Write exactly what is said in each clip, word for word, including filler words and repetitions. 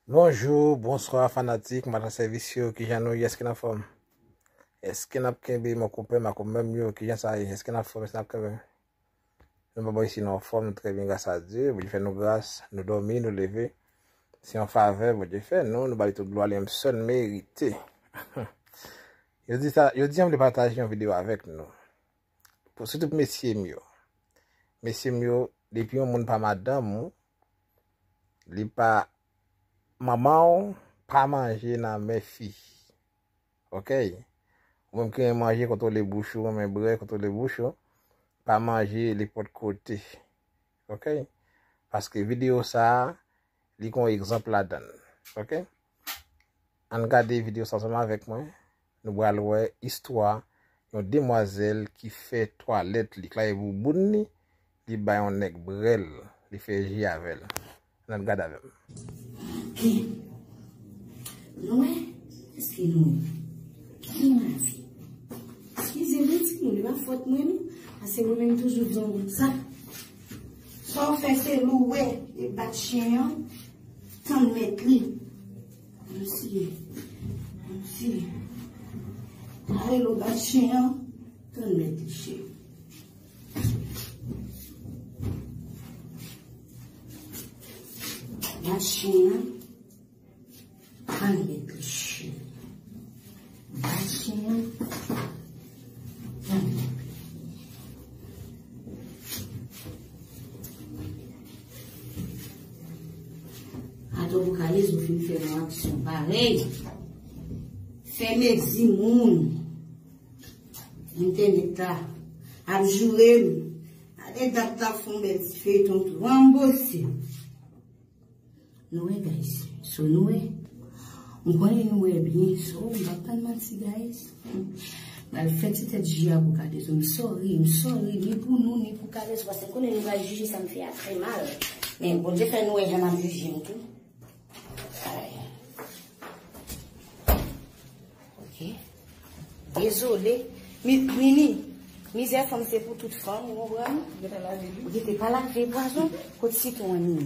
Bonjou, bonswa fanatik, maten sèvis yo, kijan nou ye, èske n anfòm? Èske n ap kenbe mon konpè, makomè m yo, kijan sa ye, èske n anfòm, èske n ap kenbe? Nou pa bò isi nou anfòm, nou trè byen gras a Dye, Bondye fè nou gras, nou dòmi, nou leve. Se yon favè Bondye fè nou, nou ba li tout glwa li menm sèl merite. Yo di sa, yo di an vle pataje yon videyo avèk nou. Pou, sitou pou mesye m yo. Mesye m yo, depi yon moun pa madanm ou, li pa manman w, pa manje nan men fi. Oke? Ou menm ki renmen manje, kontwole bouch ou, renmen bwè, kontwole bouch ou. Pa manje nenpòt kote. Oke? Paske videyo sa a, li gon egzanp ladan l. Oke? Ann gade videyo sa ansanm avèk mwen. Nou pral wè istwa yon demwazèl ki fè twalèt li, klaye bouboun li, li bay yon nèg brèl, li fè ji avè l. Ann gade avè m. Ki? Nou wè? Èske nou wè? Ki manje? Eskize m, timoun, e pa fòt mwen, non. Pase mwen menm toujou di yon moun sa. Sa w fè se louwe e bat chen an, tann mèt li. Mèsi. Mèsi. Ale lo bat chen an, tann mèt li, cheri. Bat chen an, tann mèt li, cheri. Bat chen an, tann mèt li. Atò pou Kalezo fin fè yon aksyon parèy. Fè mezi moun. Entènèt la ap joure m. Ale dat la fè yon bèl ti feyton tou. Anbose. Nou wè, guys. So, nou wè. M konnen nou wè byen. So, m p ap tann manti, guys. M al fè ti tèt ji a pou Kalezo. M sorry, m sorry. Ni pou nou, ni pou Kalezo. Paske m konnen nou pral jije sa m fè a trè mal. Men Bondye fè nou wè jan m ap jije m tou. Ay. Ok. Dezole. Mi-, Mimi, mizè fanm se pou tout fanm, ou konprann? Ou gentan lave li? Ou gentan pa lave pwazon? Kot sitwon an, Mimi?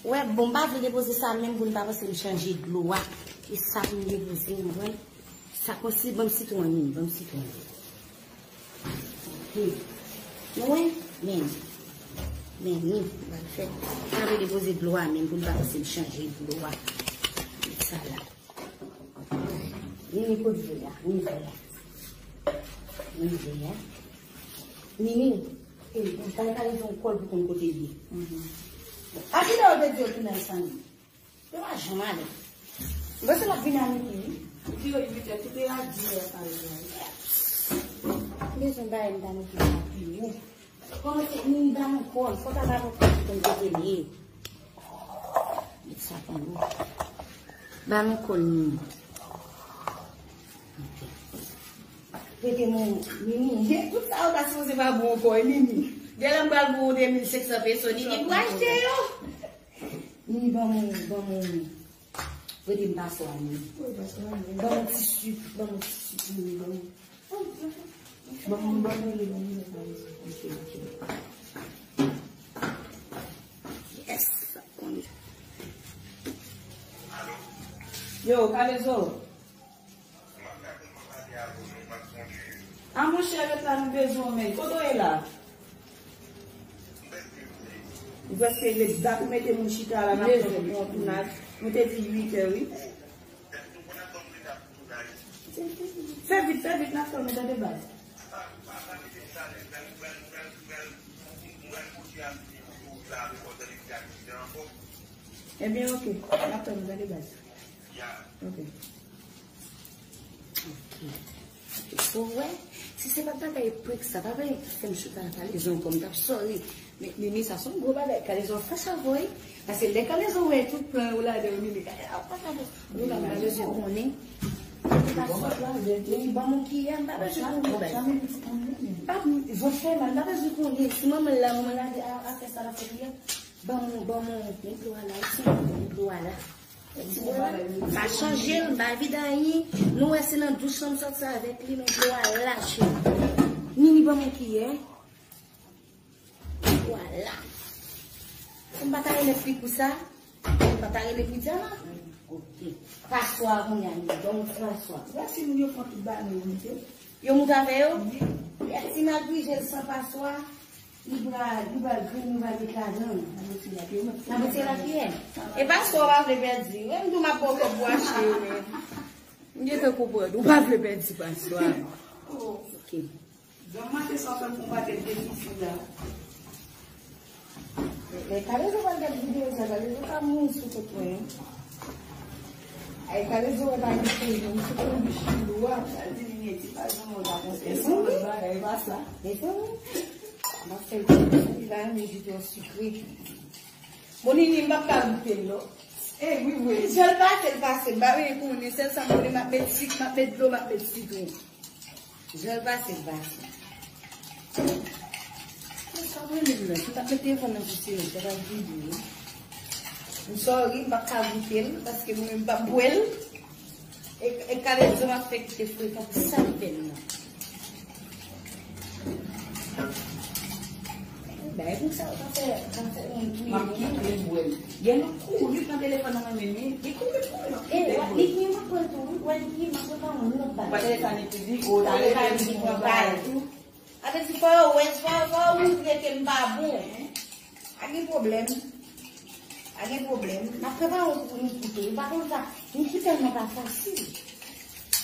Wè, bon, m pa vle depoze sa menm pou n pa panse m chanje dlo a. E sa pou m depoze, ou konprann? Sa konsi, ban m sitwon an, Mimi, ban m sitwon an. Hmm. Nou wè? Men. Men, ni, m pral fè. M pa vle depoze dlo a menm pou n pa panse m chanje dlo a. Sa la. Ni, ni kot ve a, ni ve a. Ni ve a. Ni, ni. E, ou pa ka leve yon kòl pou konn kote l ye. Mhm. A kilè yo te di yo tounen san li? Yo pa janm ale. M panse l ap vin a midi, wi. Epi yo uit è, tout e a dis è sa yo. M bezwen bagay m ta mete la pi wo. Kòman se, m ba nou kòl, fò ta ba nou kòl pou n kote l ye. Met sa pi wo. Ba nou kòl nou. Ok. Rete mwen, Mimi. Tout sa yo ta sipoze pa bon ankò, e Mimi. Genlè m pral pou ou de mil senk san peso, Mimi, pou achte yo. Ni ban mwen, ban mwen. Rete m pase a, ni. Ban mwen ti sik, ban mwen ti sik, ni ban mwen. Ban mwen, ban mwen, ban mwen. Ok, ok. Yes, sa konn. Yo, Kalezo. A monchè, ret la, nou bezwen w, men. Kote w ye la? Ou prèske ret dat ou mete moun chita la, n ap fè yon tounaj. Nou te di uit è, wi. Fè vit, fè vit, n ap fè, men tande baz. Ebyen, ok. N ap tann ou, tande baz. Ok. Ok. So, wè, si se pa t bagay prank sa, pa bagay ki fè m chita a Kalezo ankò, m t ap sorry. Men, Mimi, sa se yon gwo bagay. Kalezo fach avè w, wi. Paske lè Kalezo wè tout plan yo ladan, Mimi, Kalezo fach avè w. Mimi, Kalezo konnen. Mimi, ban m yon kiyè, m pa bezwen konnen, baz. Pa, zòt fè mal, m pa bezwen konnen. Si manman l la, manman l la di, a, a fè sa, l ap fè kiyè. Ban m, ban m, men dlo a la, isi, men dlo a la. Pa chanje l, m pa vide anyen. Nou wè se nan douch lan m sòti avèk li, men dlo a la, cheri. Mimi, ban m yon kiyè. Dlo a la. Fò m pa ta elèv li pou sa. Ou pa ta rele Widiana? Ok. Paswa kounye a, li ban yon ti paswa. Wè timoun yo pran tout bagay yo moute. Yo moute avè yo? Wi. Lè ti nèg grije l san paswa, li pral, li pral grenn, li pral met ladan l. N ap retire lapyè. N ap retire lapyè. E paswa w pa vle pèdi. Wè m di w m ap ba w kòb pou achte yo, men. M gentan konprann. Ou pa vle pèdi paswa. Ok. Granma te sa fè m konprann de pitit la. Men Kalezo pral gade videyo sa, Kalezo ka mouri sou tèt mwen. Ay, Kalezo wè pa gen pwoblèm, sou pwoblèm de chilou a. Sa di li neti pa janm wè pa konsa. Mezanmi. Bagay pa sa. Mezanmi. M ap fè l konsa, li pa renmen ji twò sikre. Bon, Nini, m p ap ka goute l, non. E, wi, wi. Jan l pase, l pase. M pa vle konnen, sèl sa m konnen, m ap met sik, m ap met dlo, m ap met sitwon. Jan l pase, l pase. Sa mwen menm la, si m t ap met telefòn nan sou silans, sa t ap vibre wi. M sorry, m p ap ka goute l, paske mwen menm m p ap bwè l. E, e Kalezo m ap fè kite frekan pou sa l fè m nan. Bagay konsa, ou ka fè, ka fè yon tou. M ap kite l bwè l. Gen nou kouri pran telefòn nan men men, li kouri, kouri, m ap kite l bwè l. Li gen m ap pran tou, wi, wè li gen m ap pran yon lòt bagay. Ou pa telefòn epi di, o, ta rele li pran bagay tou. Sa vle di fò yo wè, fò, fò yo montre ke m pa bon. Pa gen pwoblèm. Pa gen pwoblèm. M ap prepare yon kou pou Niki tou. Ou pa konn sa, Niki tèlman pa fasil.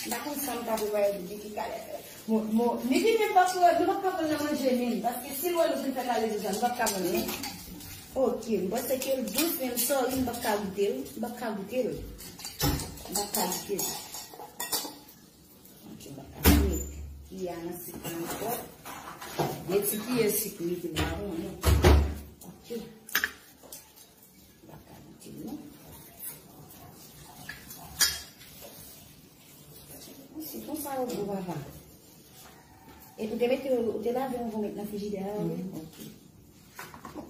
M pa konn sa m ka prepare pou Niki kalè. Bon, bon, Niki menm pa pou, nou pa ka pran nan manje menm. Paske si l wè nou fin fè kale deja, nou pa ka pran non. Ok, m panse ke l dous, men m sorry, m pa ka goute l. M pa ka goute l. M pa ka goute l. Ok, m pa ka fè kiyè a nan sik la ankò. De ti kiyè sik li te ba mwen. Ok. M pa ka goute l non. Sitwon sa yo gwo papa. E ou te mete, ou te lave anvan w met nan frijidè a, wi? Ok.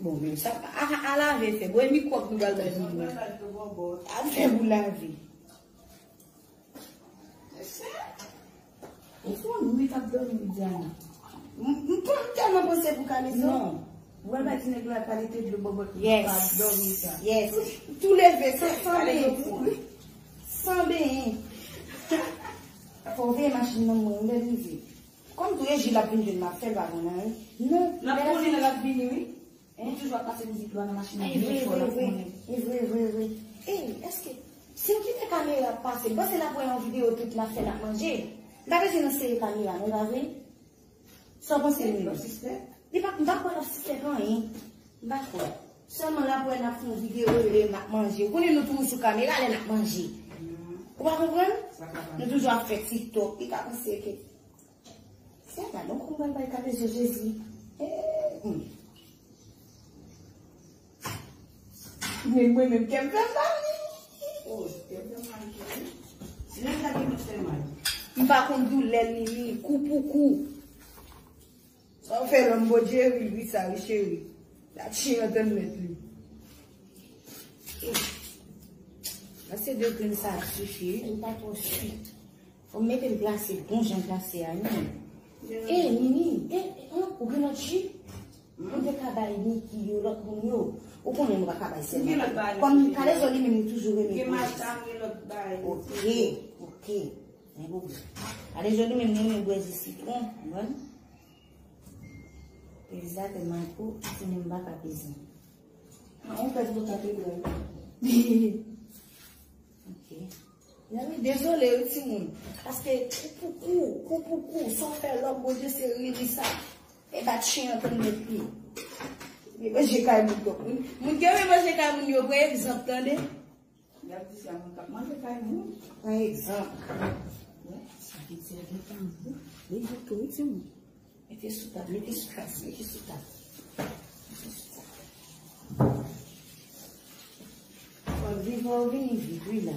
Bon, men sa a, a lave fè. Bon, e mikwòb nou pral bay nou. A fè pou lave. Ou fè yon nuit ap dòmi, Widiana. M, m, m tèlman panse pou Kalezo. Non. Ou wè bay ti nèg la kalite dlo bòbòt li pa ap dòmi sa. Yes. Tou leve, san, san benyen. San benyen. Fò w veye machin nan mwen, m rive. Kòm tou e Jil ap vin jwenn m ap fè l pa konn anyen. Non, l ap konnen lè l ap vini, wi. Ou toujou ap pase mizik lwa nan machin nan byen fò, l ap konnen. E vre, vre, vre. Ey, èske si m kite kamera ap pase, m panse l ap wè yon videyo tout n ap fè n ap manje. M pa bezwen nan sere kamera non, e pa vre? Sa w panse, Nini? Li pa, m pa kwè l ap sispèk anyen. M pa kwè. Sèlman l ap wè n ap fè yon videyo e n ap manje. Ou konnen nou toujou sou kamera lè n ap manje. Ou pa konprann? Nou toujou ap fè TikTok. Li ka panse ke Seyè, gad yon kou m pral bay Kalezo, Jezi. Eey. Men mwen menm kè m fè m mal. Oh, kè m fè m mal tou wi. Si nèg la gen pou fè mal. M pa konn doulè l, Nini, kou pou kou. Sa w fè lòm Bondye wi, wi sa wi cheri. La chen an tann mèt li. Pase de grenn sa ap sifi wi, m pa twò si. Fò m mete l glase bon jan glase a, non. Ey, Nini, e, e, an, ou gen lòt ji? Ou te ka bay Niki yo, lòt moun yo. Ou konnen nou pa ka bay sèlman. Kòm Kalezo li menm li toujou renmen bwè ji. Ok, ok. Men bon. Kalezo li menm li renmen bwè ji sitwon, ou konprann? Peze atè Marco, timoun pa ka peze. An, ou pèdi pou katedral. Ok. Dezole wi timoun. Paske kou pou kou, kou pou kou, sa w fè lòm, Bondye se riri sa. E bat chen an tann mèt li. Li manje kay moun twòp. Moun, moun ki renmen manje kay moun yo, pran egzanp, tande. Y ap di se a moun k ap manje kay moun. Pa egzanp. Wè, sa ki di a gen tan. Li di tou, wi, timoun. Mete sou tab, mete sou tab, mete sou tab. Mete sou tab. Fò l viv, fò l vini viv, wi, la.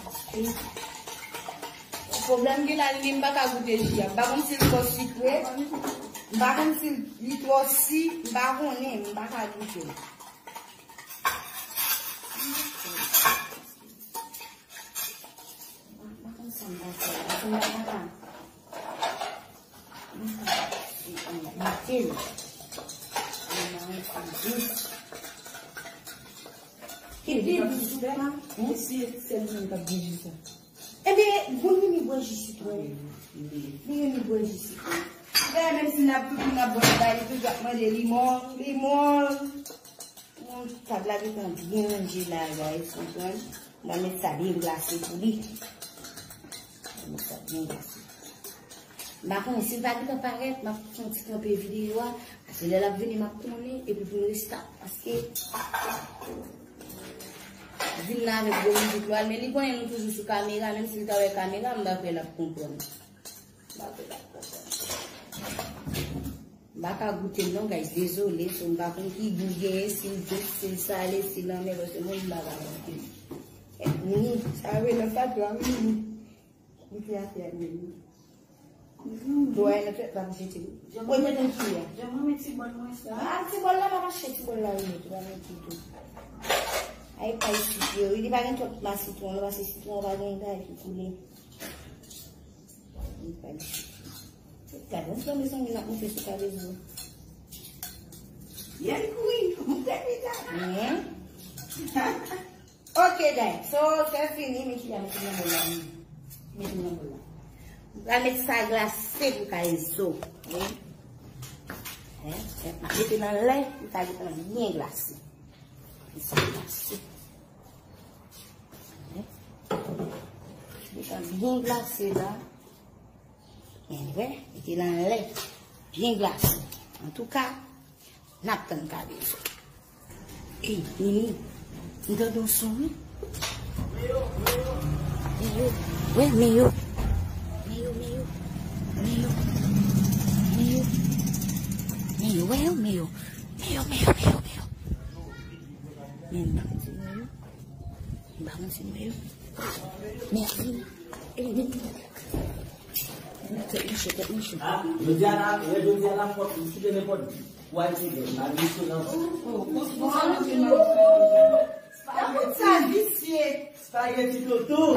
Paske pwoblèm gen la, li, m pa ka goute ji a. M pa konn si l twò sikre. M pa konn si li twò si. M pa konnen, m pa ka goute. M pa, m pa konn sa m ta fè. Paske m pa ka, m pa ka, e, e, mete l. Mwen, mwen, mwen, mwen. Li di, se sèl moun k ap byen jis la. Ebyen, bon, vini bwè ji sitwon. Li vini bwè ji sitwon. Lè menm si n ap pipi, n ap bwè anba, li toujou ap mande limon, limon. Bon, tab la gentan byen ranje la, guys, konprann? M pral met sa byen glase pou li. M pral met sa byen glase. M pa konnen si l pa gentan parèt, m ap fè yon ti kanpe videyo a. Paske lè l ap vini, m ap konnen, epi pou l restart, paske vin la avèk gwo mizik lwa, men li konnen nou toujou sou kamera, menm si l ta wè kamera, m pa kwè l ap konprann. M pa kwè l ap konprann. M pa ka goute l non, guys, dezole, so m pa konn ki gou genyen, si l dous, si l sale, si l anmè, paske mwen, m pa ka goute l. Ni, sa rele nan fatra, wi. Goute afè a, wi. Dwòl nan tèt la pou jete wi. Mwen mete kiyè. Jan mwen met ti bòl mwen sa. Ah, ti bòl la pa mache, ti bòl la wi, ou pa mete tou. Ay, pa isit yo, wi, li pa gen twòp ma sitwon, non, paske sitwon pa gen kay ki koule. Li pa isit. Gade, yon flanbe sangi n ap monte sou kalezo. Yè l kouri, mwen te pita. Mhm. Ok, guys. So, se fini, men ki a mete nan bòl la. Mete nan bòl la. M pral met sa glase pou kalezo. Wi. Hein? M ap mete nan lè, pou kalezo byen glase. Mete sa glase. Hein? Mete sa byen glase la. Anyway, mete nan lè. Byen glase. Antouka, n ap tann kalezo. Ey, Nini, m tande yon son, wi. Meyo. Wè, Meyo. Meyo, Meyo. Meyo. Meyo. Meyo, wè yo, Meyo. Meyo, Meyo, Meyo, Meyo. Men, m pa konn si Meyo. M pa konn si Meyo. Mèsi. Ey, Nini. Tèt mouche, tèt mouche. Ah, jodi a la, wè, jodi a la, fòk m chite nenpòt. Why today? Malgre sou nan. Yo konn sa visye. Spaghetti toutou.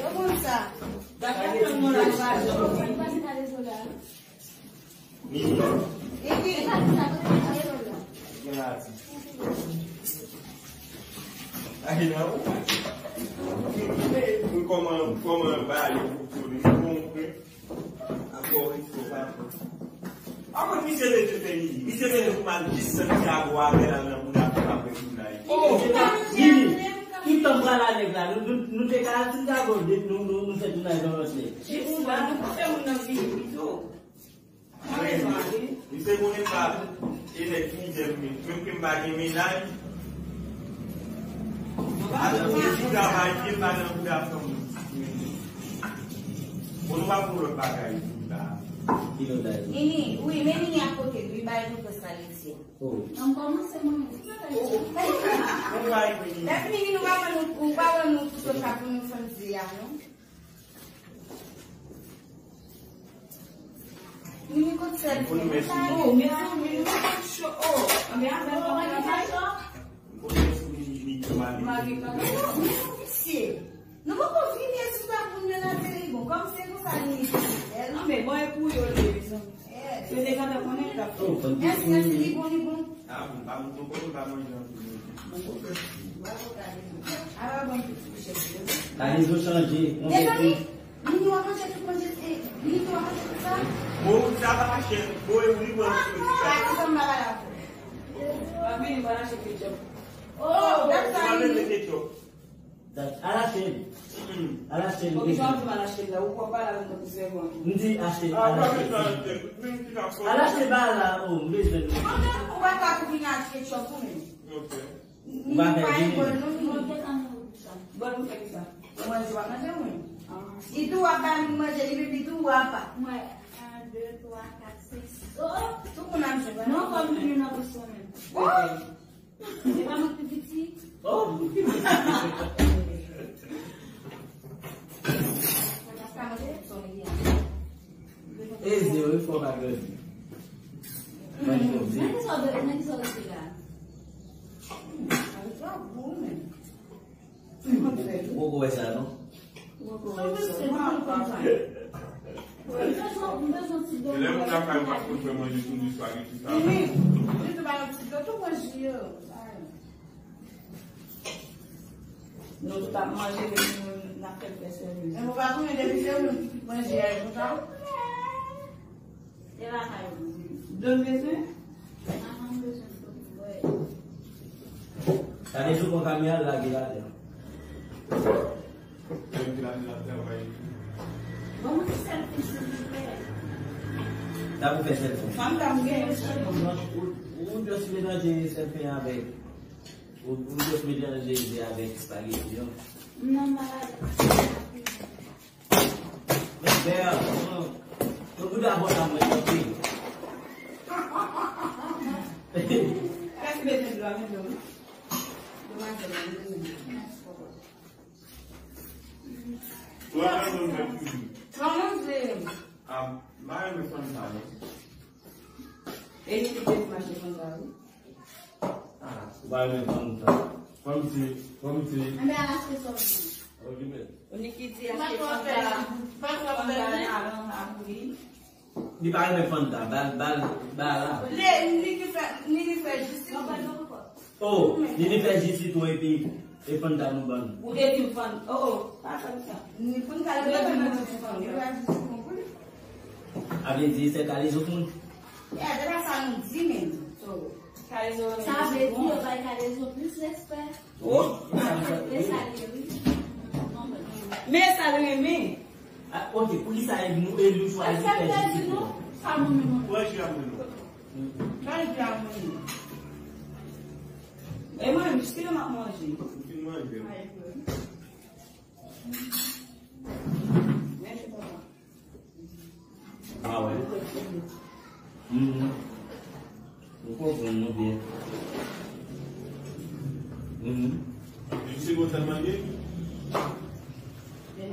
Yo konn sa. Spaghetti toutou. Nini. Nini. Gen la ti. Ay, nan ou. Kòman, kòman ba yo pou tourne. Bon, frè. Ankò, ankò, pa ankò. Ankò, misye rete fè li. Misye rete pou mal jis Santiago avè l al nan bouda pou apre tounay. Oh, Nini, tout tan pral alèg la, nou, nou, nou te ka Santiago, nou, nou, nou fè tounay nan lòt lè. Jis la, nou pa fè moun nan vini pito. Misye konnen pa e nèg ki jèm menm ke m pa gen mennaj. Adan bouda pa ye, pa nan bouda fanm. Bon, nou pa pou lòt bagay, bouda. Ki lòt bagay? Nini, wi, men Nini akote, wi, bay nou fè sa li di. Oh. Nan kòmanse mwen. Lè fini, Nini, nou pa wè nou, nou pa wè nou tout sa pou nou fann di a, non? Nini kot sèl fè. Oh, mezanmi, nou pa cho. Oh, anben avè l pa travay. Mari pa travay. Misye, nou poko fini sou sa pou nou la teri bon. Kòm se konsa Nini fè. Anben bon e pou yo li mezanmi. Yo te gentan konnen k ap fè. Èske, èske li bon, li bon? Ah, bon, pa bon, bon, bon, pa manje anpil. Kalezo chanje. Mezanmi, Nini w ap manje tout manje, eh, Nini w ap manje tout sa? Bon, sa pa chè. Bon, e wi, bon. Ah, non, pa sa m pa pale avè w. Pa vini, pa lache ketchup. Oh, dat sa Nini. Ketchup. Al achte l. Al achte l. Bon, kijan w di m al achte l la? Ou pwòp pale avè m tankou sèvant. M di achte l, al achte l. Al achte ba la, oh, m bezwen l. Ou pa ka pou vin achte ketchup ou menm. Ok. Ou pa fè vini. Bòl nou fè kisa? Mwen di w ap manje mwen. Li di w ap ba m manje, li di w ap. Mwen, un, deux, trois, quatre, cinq, six. Oh, oh. Tout moun ap jwe. Non, fò m vini nan bouch mwen menm. Oh! Se pa mwen ki pi piti. Oh! Eze, wi, fò pa grandi. Mwen fò vle. Nan ki sa w rete la? Ou poko wè sa, non? Lè moun lakay ou pa konn fè manje tou di espageti sa. Wi, wi. Wi, tou ba yon ti dlo, tou pran ji yo. Nou tout ap manje, epi nou, n ap fè l fè sèvis. Men ou pa konnen depi se ou menm ki manje a, e konsa? Se lakay ou. Dlo m bezwen? Maman m bezwen pou l bwè. Gade sou konkamè a, lage l atè. Bon, mwen se sèl fi, silvouplè. Sa pou fè sèl fi. Fanm ta m gen, sèl fi. Ou, ou just melanje sèl fi avèk, ou, ou just melanje ze avèk espageti an. Non, malad. Men, men, non. Yo gouda bon la mwen, ok. Mèsi, mèsi, dlo a, mèsi, dlo a. Demwazèl la, mèsi, mèsi, papa. Twa moun fè kizin. Twa moun fè. Ah, m pa renmen fanm sa, non. E li ki te mache fanm sa, wi. Ah, ou pa renmen fanm sa. Fanm se, fanm se. Enben, al achte sa w vle. Ok, men. Ou ni ki di achte fanm sa, fanm sa nan, nan, nan, nan, nan, Li pa renmen Fanta, ba l, ba l, ba l la. Li, li ki fè, li, li fè jis li. Oh, li, li fè jis li tou epi, e Fanta nou ban. Ou te di m Fan-, oh, oh, pa fè m sa. Ni Fanta, li pa di m Fanta. A vle di, se Kalezo moun. Ya, se pa sa nou di, men. So, Kalezo renmen. Sa vle di, yo bay Kalezo plis respè. Oh, men sa l renmen. Ah, ok, poukisa e nou, e nou chwazi fè jis li pou nou? Sa mwen menm. Mwen jwe a mwen. Mwen jwe a mwen. E mwen menm, jiske lè m ap manje. Ou fin manje. Mèsi, papa. Ah ouais. Mhm. Ou konprann nou byen. Mhm. Li se konsa l mande? Ou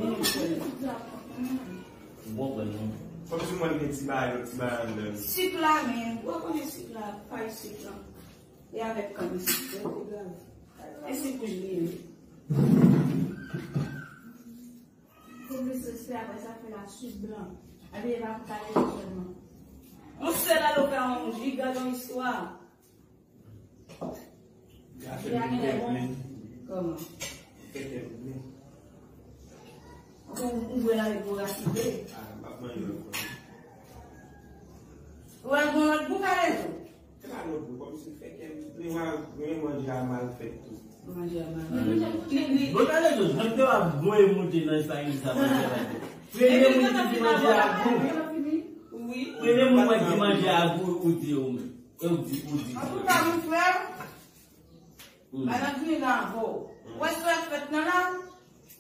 konprann nou. Kòmsi mwen gen ti bagay, lòt ti bagay anndan. Sik la, men. Ou konnen sik la, pay sik la. E avèk kann sik, se pi grav. E sik wouj li ye. Pou plis respè, apre sa, fè la swit blan. Epi, e pa pou Kalezo sèlman. Yon sèl alo fè yon jig, gade yon istwa. Jig a gen lè bon. Kòman? Ou, ou bwè l avèk gwo rasin vre. Ah, m ap manje ankò. Ou wè l gon lòt gou, Kalezo? Se pa lòt gou, kòmsi fè kè m, men manje a mal fèt tou. Manje a mal fèt. Bon, talè tou, jan ke w ap voye monte nan Instagram sa, manje a mal fèt. Premye moun ki di manje a gou. Premye moun mwen di manje a gou, ou di ou menm. E ou di, ou di. Antouka, mon frè, Madan Grina vo. Ou wè sa w ap fèt nan la?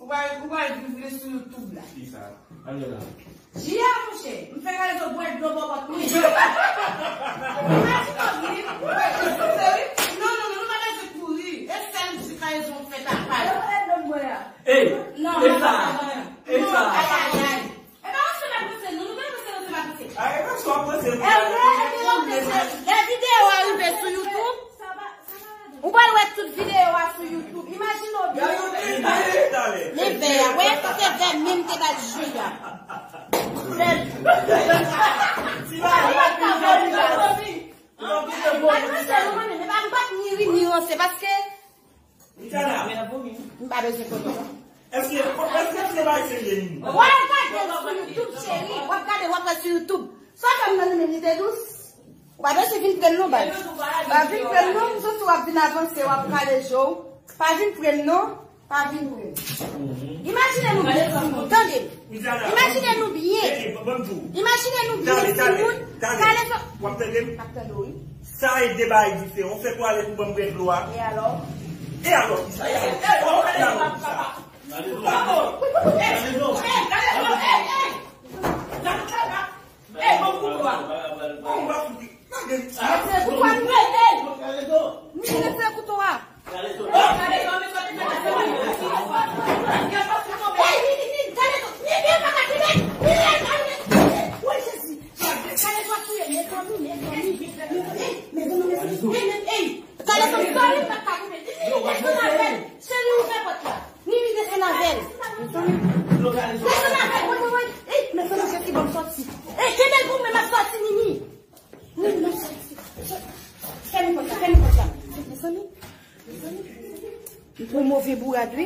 Ou pa, ou pa viv li sou YouTube la. Kisa? Ale la. Jia, monchè, m fè Kalezo bwè dlo bòbòt mwen. Ou pa di non, wi. Ou pa di non, wi. Non, non, non, nou pa bezwen kouri. E sèl di Kalezo fè tapaj. Yo, e dlo m bwè a. Ey, non, e sa, e sa. Ay, ay, ay. E pa yon sèl ap panse, non, nou pa panse, nou se pa panse. A, e pa sa w ap panse. E vre, e vre, lè videyo a rive sou YouTube, Ou pral wè tout videyo a sou YouTube. Imajine w byen. Men vè a. Wè, se te vè menm te ba l jwi a. Vè. Madanmwazèl, ou konnen, men pa, m pa t ni ri ni ranse, paske m pa bezwen konnen. Èske, èske se pa serye, Nini? W ap gade l sou YouTube, cheri. W ap gade, w ap wè sou YouTube. Sa fè m nan li menm, li te dous. Ou pa bezwen vin pre m non, baz. Pa vin pre m non, m santi w ap vin avanse, w ap kale je w. Pa vin pre m non, pa vin pre m. Imajine nou byen, timoun, tande. Imajine nou byen. Imajine nou byen, timoun. Kale je w. W ap tande m? M ap tande w, wi. Sa e de bagay diferan. Ou fè pwale pou ban m bwè dlo a. E alò? E alò, kisa? E alò, kisa? E alò, kisa? Ey, ban m kouto a. Ban m kouto a. Ni se kouto a. Ey, ni, ni, ni, gade to. Ni, ni, pa ka, ni, ni, ni, ni, ni, ni. Woy, Jezi. Gade to a touye, mezanmi, mezanmi. Ey, mezanmi, mezanmi. Ey, ey. Gade to, sòri, m pa ka koupe. Ni, ni, desann avè l. Cheri, ouvè pòt la. Nini, desann avè l. Desann avè l, woy, woy, woy. Ey, mezanmi, Jezi, ban m sòti. Ey, kenbe l pou mwen, m ap sòti, Nini. Nini, m ap sòti. Fèmen pòt la, fèmen pòt la. Mezanmi, mezanmi. Li pran move bourad, wi.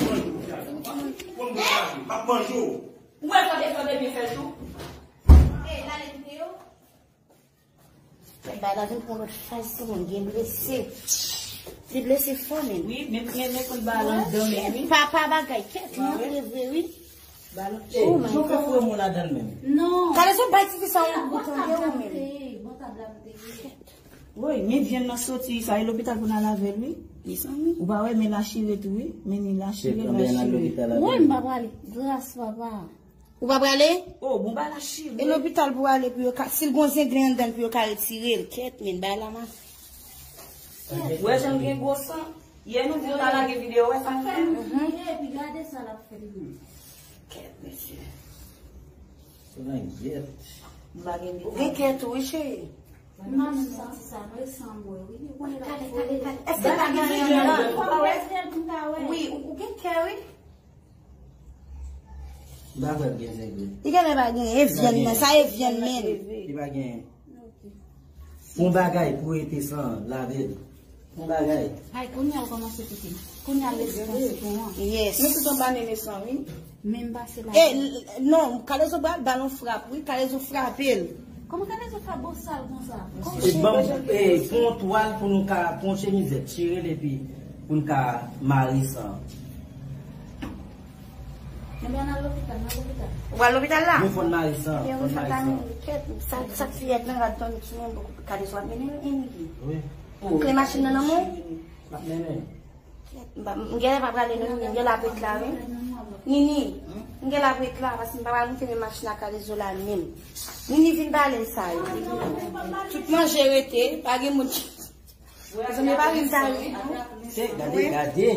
manje w. M ap manje w. Ou wè sa te fè bebe fè jou? Ey, l ale kite yo. Bay la vin pran lòt faz sou mwen, gen blese. Li blese fò menm. Wi, men men men kout bal anndan men wi. Papa bagay, kèt, li antre vre wi. Bal. Oh my God. Jan w ka foure men w ladan l menm. Non. Kalezo bay tifi sa yon kout tande ou menm. Bon tab la m te ye. Woy, men vyann nan soti sa, e lopital pou n al avè l wi. Mezanmi. Ou pa wè men la chire tou wi. Men ni la chire, la chire. Woy, m pa prale. Gras papa. Ou pa prale? Oh, bon, bay la chire. E lopital pou ale pou yo ka, si l gon zenglen anndan l pou yo ka retire l. Kèt, men bay la ma. Ou wè jan l gen gwo san? Yè nou di yo ta lage videyo, wè sa l fè? Mhm. Epi gade sa l ap fè li menm. Kèt, mesye. Se nan yèt. M pa gen. Ou gen kè tou wi, cheri. M pa menm santi sa, non, e san mwen, wi. Ou konnen l ap fè. Kale, kale, kale. Èske pa gen zenglen anndan? Wi, ou, ou gen kè, wi. M pa kwè ap gen zenglen. Li genlè pa gen, e vyann nan, sa e vyann menm. Li pa gen. Yon bagay pou rete san lave l. Yon bagay. Ay, kounye a ou kòmanse kite m. Kounye a l espanse pou mwen. Yes. Nou tout anba nene san wi. Men m pase la. E, l- non, Kalezo pral ba l yon frap, wi, Kalezo frape l. Kòman Kalezo frape bosal konsa? E ban m, e, pran yon twal pou nou ka, pran yon chemizèt, chire l epi pou n ka mare san. Ebyen, n al lopital, n al lopital. Ou al lopital la? Wi, fò n mare san, fò n mare san. Kèt, sa, sa k fiyèt nan rad tann sou mwen, Kalezo ap mennen l, Eniki. Wi. Kle machin nan nan men w? L ap mennen. M pa- m genlè pa prale non, Nini, m genlè ap ret la, wi. Nini, m genlè ap ret la, paske m pa pral moute men machin ak Kalezo la menm. Nini vin pale sa yo. Tout manje rete, pa gen moun ki Zanmi pa vin sa wi. Se, gade, gade.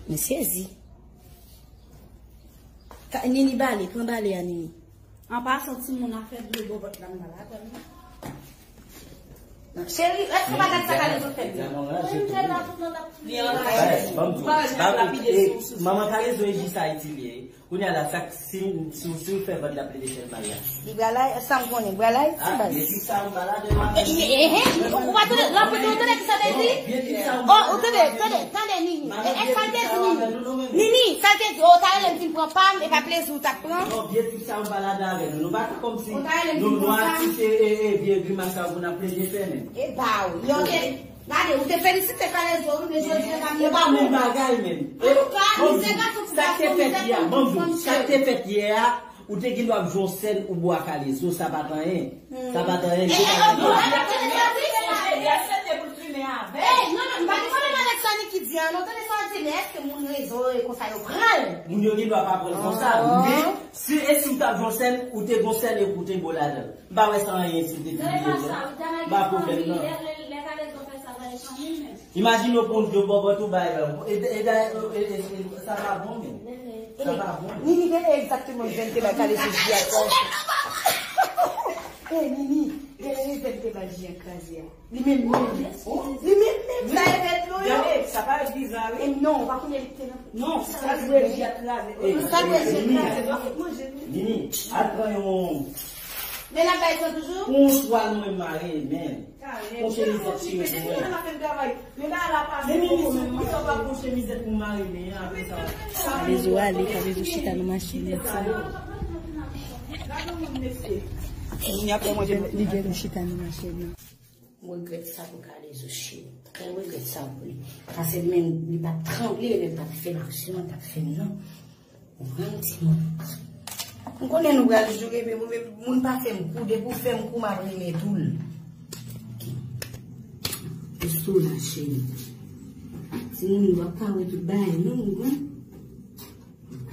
M sezi. Ka- Nini bale, pran bale a Nini. An pasan, timoun, afè dlo bò vant la m nan la, tande. Cheri, èske w pa gad sa Kalezo fè m nan? Ou te la tout nan tap fouye. Manman Kalezo e jis Ayiti li ye. Kounye a la, sa k- si, si, si w fè vant la plede fè l maryaj. Li pral la, sa m konnen, pral la Ayiti baz. Epi sa m pa la de maryaj. Ou pa tande, l ap ou tande ki sa te di? Oh, ou tande, tande, tande Nini. E sa l te di Nini? Nini, sa l te di, oh, ta rele m vin pran pa m, e pa plezi w t ap pran. Non, vye tip sa m pa ladan avè nou. Nou pa kòmsi nou nwa ti se e, e, vye grimas sa pou n ap plede fè menm. E ba w, yo te, gade, ou te felisite Kalezo, wi, men jodi a pa menm bagay menm. Antouka, misye gason ti gason, misye konn fann cheri. Sa k te fèt yè a, ou te gen dwa ap jwe yon sèn ou bo a Kalezo, sa pa t anyen. Sa pa t anyen. Ey, non, non, m pa gen pwoblèm avèk sa Niki di a, non, tande sa w di, men èske moun rezo yo konsa yo pran l? Moun yo gen dwa pa pran l konsa, men si, e si w t ap jwe yon sèn, ou te gon sèn epi w te bo ladan l. M pa wè sa anyen si w te di li yo non. M pa pwoblèm non. Imajine w pran yon dlo bòbòt ou bay la. E, e, e, e, e, e, sa pa bon menm. Sa pa bon menm. Nini, gade egzakteman zen te bay Kalezo ji a kraze. E, Nini, gade zen te bay ji a kraze a. Li menm menm. Li menm menm. Sa e fè E non, ou pa konnen li te nan. Non, sa vre, jè kraze. Sa vre, jè kraze. Nini, al pran yon. Men la bay sa toujou? Pou yon swa nou menm mare, men. Pou chemiz ak chemiz pou mwen. Men Nini, si ou konn sa, w ap pran chemizèt pou mare, men apre sa. Kalezo ale, Kalezo chita nan machin li. Li gen, li chita nan machin nan. Mwen regrèt sa pou Kalezo cheri. Mwen regrèt sa pou li. Paske men li pa t tranble, li pa t fè aksyon, li pa t fè non. Ou konprann timoun. M konnen nou pral joure, men mwen menm, moun pa fè m kou, depi w fè m kou, m ap renmen tou l. Ou sou la, cheri. Timoun, w ap ka wè tout bagay, non, ou konprann?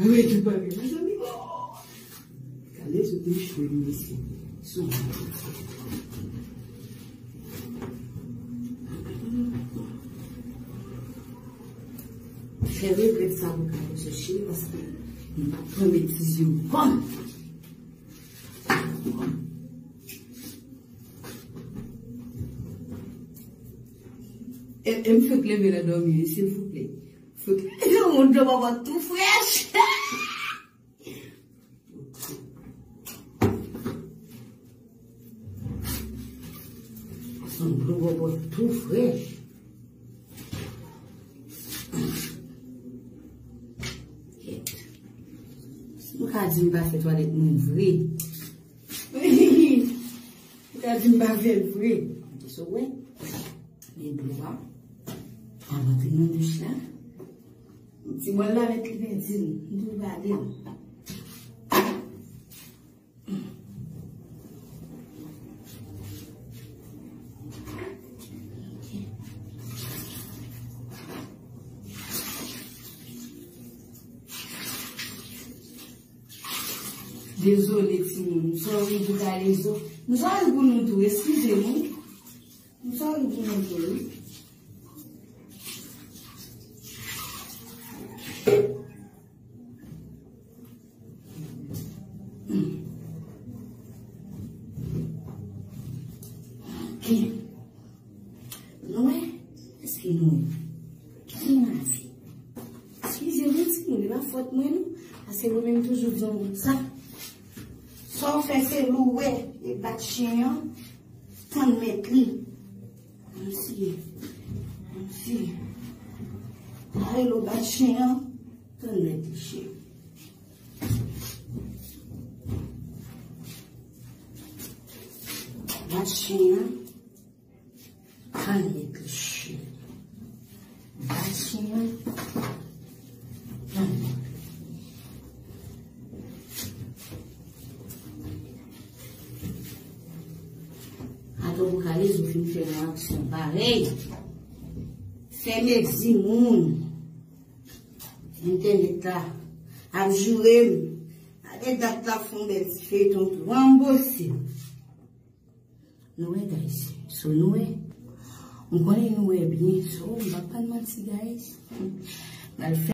Wi, tout bagay, mezanmi. Kalezo te chwe, mesye. Sou. Fè regrèt sa pou Kalezo cheri, paske m pa pran betiz yo kòm. E, e m fèk leve nan dòmi, wi, silvouplè. Fèk, yon dlo bòbòt tou frèch. Yon dlo bòbòt tou frèch. Kèt. Si nou ka di m pa fè twalèt mwen vre. Ou ka di m pa fè l vre. Kisa w wè? Men dlo a. Al antre nan douch la. Ti bòl la mèt li pèdi l. M tou pale l. Dezole, timoun. M sòri pou Kalezo. M sòri pou nou tou. Eskize nou. M sòri pou nou tou, wi. Ok. Nou wè? Èske nou wè? Ki mazi? Eskize mwen, timoun, e pa fòt mwen, non. Paske mwen menm toujou di yon bout sa. Sa w fè se louwe e bat chen an, tann mèt li. Mèsi. Mèsi. Kalezo bat chen an, tann mèt li, cheri. Bat chen an, tann mèt li, cheri. Bat chen an, tann mèt li. Atò pou Kalezo fin fè yon aksyon parèy. Fè mezi moun. Entènèt la ap joure m. Gade dat la fè yon bèl ti feyton tou. Ranbose. Nou wè, guys. So, nou wè. M konnen nou wè byen. So, m pa pral manti, guys. M al fè